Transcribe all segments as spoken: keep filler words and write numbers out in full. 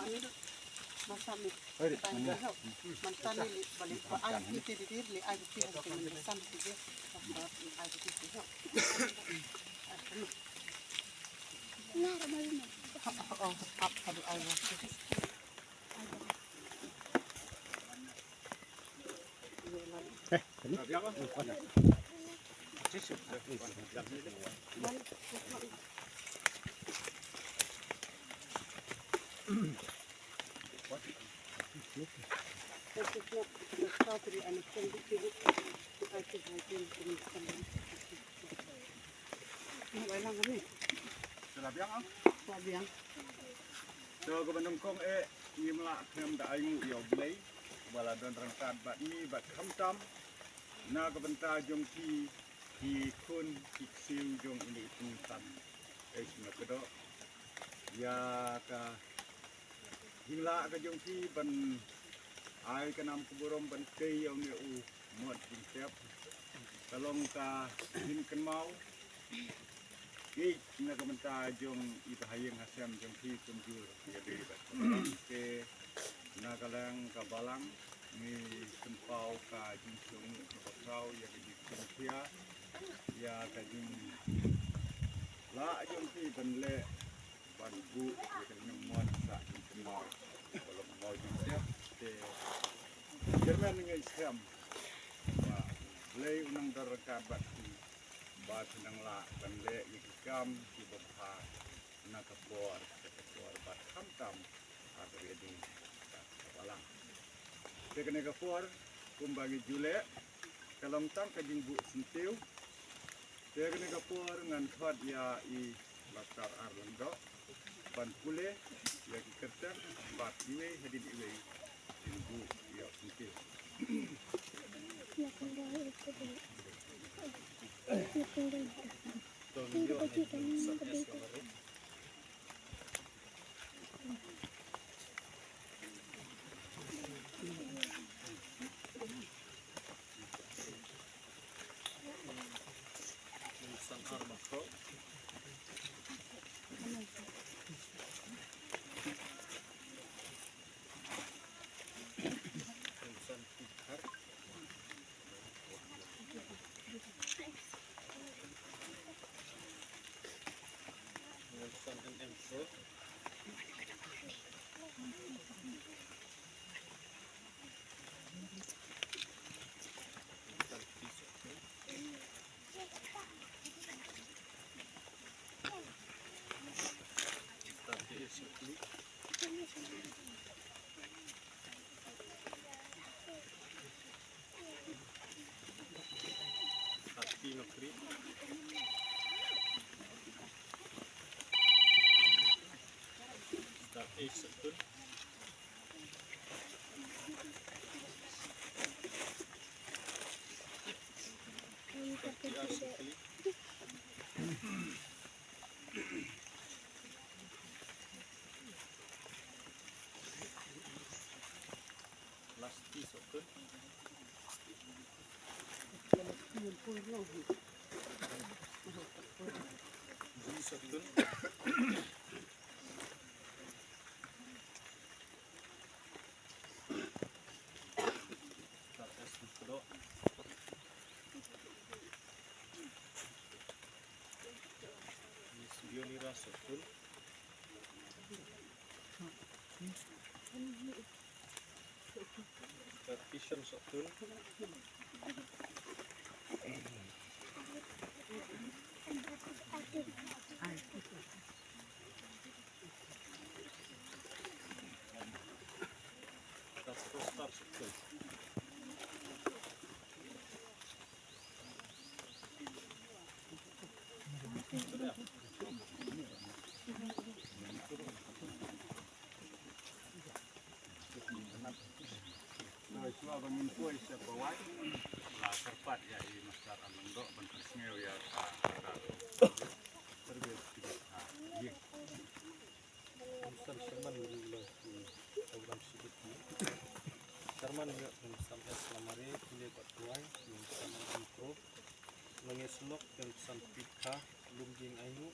Te la biang, ah? La biang. To, kaba nyngkong eh, ngim lah khlem da ainguh ïa U Blei ba la don ryngkat bad ngi bad khamtam na ka bynta jong ki, ki khun ki ksiew jong ine i Pynsan. Ei, sngewbha kdew ïa ka jinglah ka jong ki ban ai ka nam ka burom ban tei ïa une u mot jingtep. Ka long ka jingkynmaw ïeit na ka bynta jong i bahaïing hasem jong ki kumjuh ïa dei bad ka balang. Te na ka liang ka balang ngi pynpaw ka jingsngewnguh kaba khraw ïa ka jingpynkhia ïa ka jinglah jong ki ban leh ban buh ïa ka jingmut sa jingkynmaw. Ka long ka maw jingtep. Te Chairman, ngi skhem ba U Blei un nang don ryngkat bad phi ba phi nang lah ban leh ïa ki kam kiba bha na ka por sha ka por bad khamtam ha ka ri Ri ka balang. Te kane ka por kumba ngi ju leh ka long tang ka jingbuh syntiew. Te kane ka por ngan khot ïa i Master R. Lyngdoh ban pule ïa ki kyrteng bad iwei hadien iwei in buh ïa u syntiew. Partition sotun. Shuwa ba ngin poi sha kawei, la kyrpad ïa i Master Lyngdoh ban pynsngew ïa ka, ka, ka, Chairman, Chairman ïa Mister S Lamare, pule bad kawei, Mister Pro, nongïasyllok ïa Mister Pit Kha, lum jing ainguh.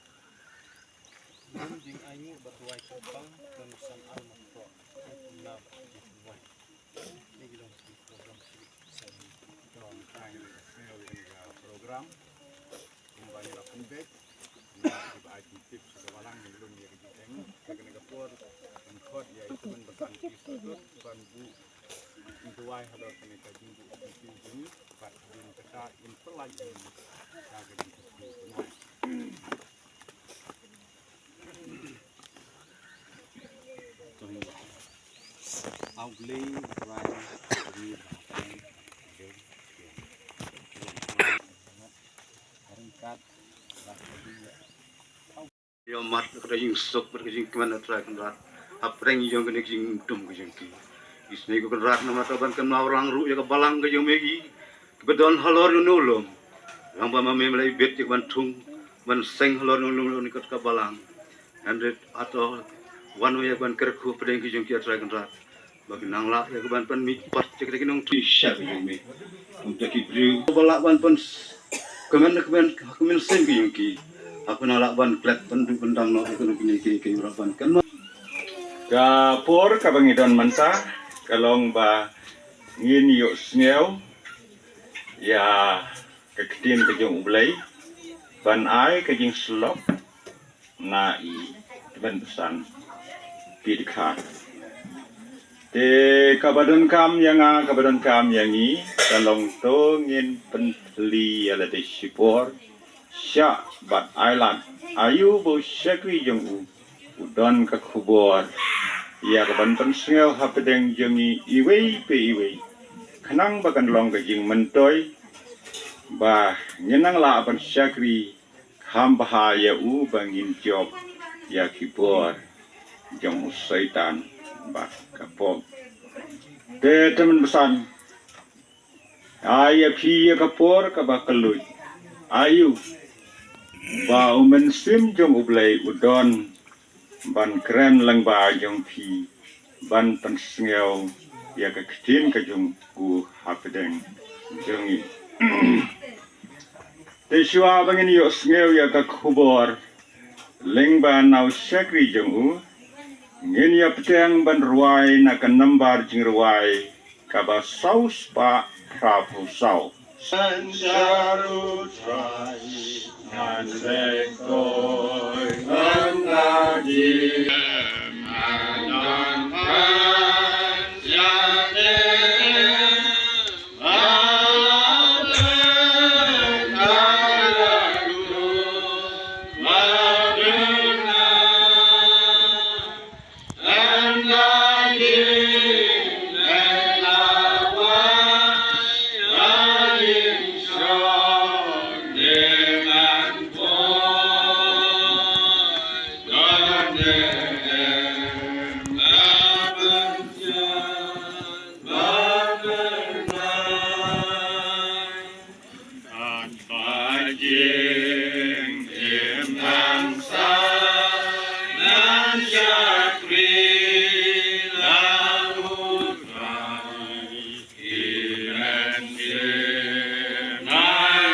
Jing ai ngi bad ruai kyrpang, don san ar ma kro. Kumna ba ki ruai. Ni ki long ki program sih. Sa ni ki program, program. Kumba ngi la pynbeit, ngi la pynbeit ai ki tip sa ka balang, ngi lum ïa ka jingeng. Ka kane ka por, ngi khot ïa i Tymmen Basan Pyrshah ban buh jingduwai halor kane ka jingbuh jingkiew jong ngi, bad hadien kata in pynlait ïa ngi sha ka jingkiew jong ngi. Ïa mat ka jingsuk bad ka jingkmen, A Trai Kynrad, hapdeng jong kane ka jingdum ka jong ki. Isynei ko Kynrad, namar ka ban kynmaw lang ruh ïa ka balang ka jong me, ki ba don halor jong u lum. Lang ba ma me me la ibit ïa ka ban thung ban seng halor jong u lum, ïa kane ka balang. Hynrei hato wan ïa ka ban kyrkhu hapdeng ka jong ki, A Trai Kynrad, ba kin nang lah ïa ka ban pynmih pat ïa kita ki nongtrei sha ka jong me. Kumta ki briew ba lah ban pyn kmen kmen kmen seng ka jong ki, ha ka nang lah ban klet ban duh ban dang noh ïa ka jong kine ki, ki lah ban kynmaw. Ka por kaba ngi don mynta ka long ba ngin ïohsngew ïa ka ktien ka jong U Blei ban ai ka jingsyllok na i Tymmen Basan Pyrshah. Te kaba donkam ïa nga, kaba donkam ïa ngi, ka long to ngin pynthylli ïa lade shipor, shah bad ailad, aïu ba u shakri jong u u don ka khubor ïa ka ban pynsngew hapdeng jong ngi iwei pa iwei, khnang ba kan long ka jingmyntoi ba ngin nang lah ban shakri kham bha ïa u, ba ngin jop ïa ki bor jong u Soitan bad ka pop. Te Tymmen Basan, ai ïa phi ïa ka por kaba kylluid, aïu ba u Mynsiem jong U Blei u don ban kren lyngba jong phi ban pynsngew ïa ka ktien ka jong u hapdeng jong ngi. Te shuwa ba ngin ïohsngew ïa ka khubor lyngba na u shakri jong u, ngin ïa bteng ban rwai na ka nambar jingrwai kaba saw spah phra phew saw. Kan ba jingim nang sa nang shakri la u Trai, ki mynsiem na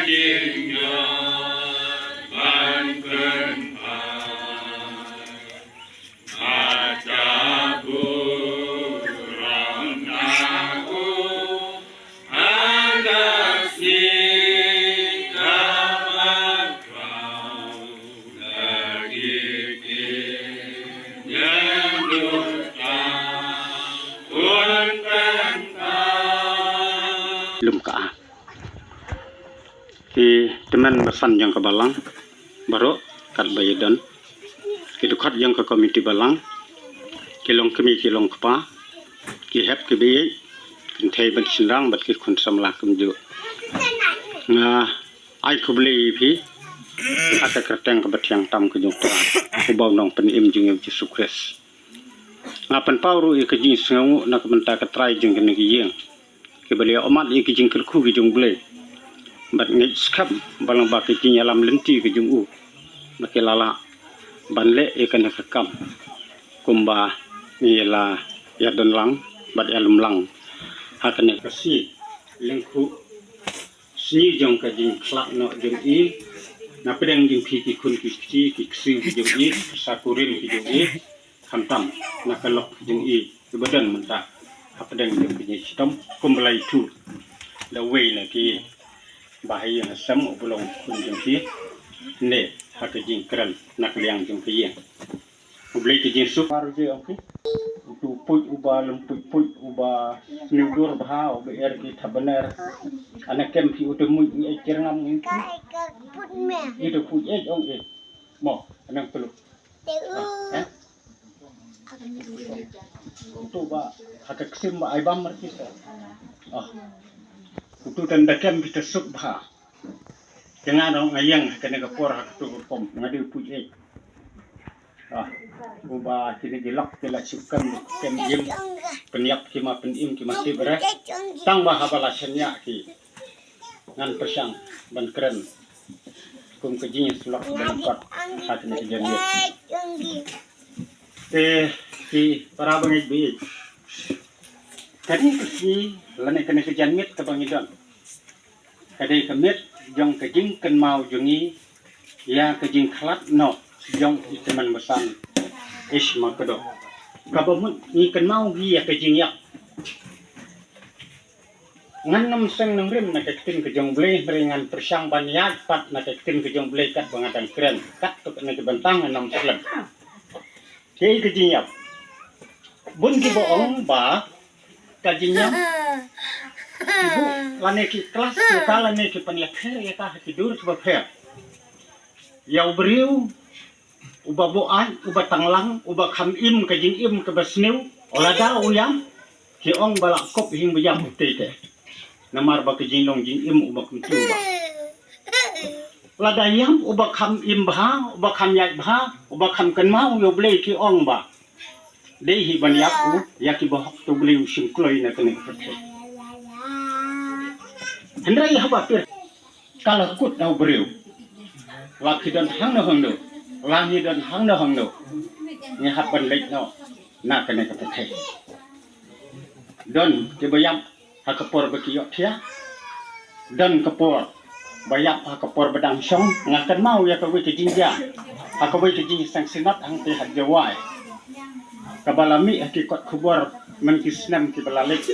jingïap ban kynphai. Lum ka. Ki tymmen basan jong ka balang baroh katba ïadon, ki dkhot jong ka komiti balang, ki longkmie ki longkpa, ki hep ki baieit, kynthei bad shynrang bad ki khun samla kumjuh. Nga ai khublei ïa phi ha ka kyrteng kaba thiang tam ka jong U Trai uba u Nongpynim jong ngi U Jisu Khrist. Nga pynpaw ruh ïa ka jingsngewnguh na ka bynta ka trai jong kane ka ïing, kiba la ïa ummat ïa ki jingkyrkhu ki jong U Blei. Bad ngeit skhem ba lyngba ka jingïalam lynti ka jong u, ba ki la lah ban leh ïa kane ka kam kumba ngi la ïa don lang bad ïalum lang ha kane ka sngi lyngkhuh sngi jong ka jingkhlad noh jong i. Na pdeng jong phi ki khun ki kti ki ksiew ki jong i, sa kurim ki jong i, khamtam na ka lok ki jong i, ki ba don mynta ha pdeng jong phi shitom kum ba la ïathuh da uwei na ki ba ha ïing ha sem u ba long khun jong phi, ne ha ka jingkren na ka liang jong ka ïing. U Blei ka jingsuk. Par je ong ki. Utu puit uba lem puit puit uba sniewdur bha uba er ki thabaner. Ana kem phi utu muit ngi e kirngam ngi ki. Itu puit e ong e. Mo, anang pelu. Ah, eh? Utu ba ha ka ksim ba ai bam marki sa. Ah. Utu tanda kem phi ta suk bha. Te nga dang nga ïeng ha kane ka por ha katu ka pom nga dei u puit eh. Ah, uba kine ki lok ki la shu kem kem im, pynïap ki ma pynim ki ma tip re. Tang ba haba la shaniah ki ngan pyrshang ban kren kum ka jingïasyllok ban kot ha kane ka jingïasyllok. Te ki para bangeit baieit, kane ka sngi lane kane ka janmiet kaba ngi don ka dei ka miet jong ka jingkynmaw jong ngi ïa ka jingkhlad noh jong i tymmen basan Ishma Kdok. Kaba mut ngi kynmaw hi ïa ka jingïap. Ngan ym seng nongrim na ka ktien ka jong U Blei, hynrei ngan pyrshang ban ïaid pat na ka ktien ka jong U Blei katba nga dang kren. Katto katne ka bynta ngan ym slem. Kaei ka jingïap? Bun kiba ong ba ka jingïap ki buh lane ki klas ïa ka lane ki pynïapher ïa ka ha ki dur kiba pher. Ïa u briew uba buaid, uba tanglang, uba kham im ka jingim kaba sniew, lada u ïap ki ong ba la kup hi ba ïap utei te. Namar ba ka jinglong jingim uba kumtu ba lada ïap uba kham im bha, uba kham ïaid bha, uba kham kynmaw ïa U Blei ki ong ba dei hi ban ïap u ïa kiba hok to U Blei u shim kloi na kane ka pyrthei. Hynrei haba pyrshang ka la kut na u briew. La phi don hangno hangno, la ngi don hangno hangno, ngi hap ban leit noh na kane ka pyrthei. Don kiba ïap ha ka por ba ki ïohthiah. Don ka por ba ïap ha ka por ba dang shong. Nga kynmaw ïa kawei ka jingjia ha kawei ka jingseng synod hangtei ha Jowai, kaba la mih ha ki kot khubor man ki snem kiba la leit.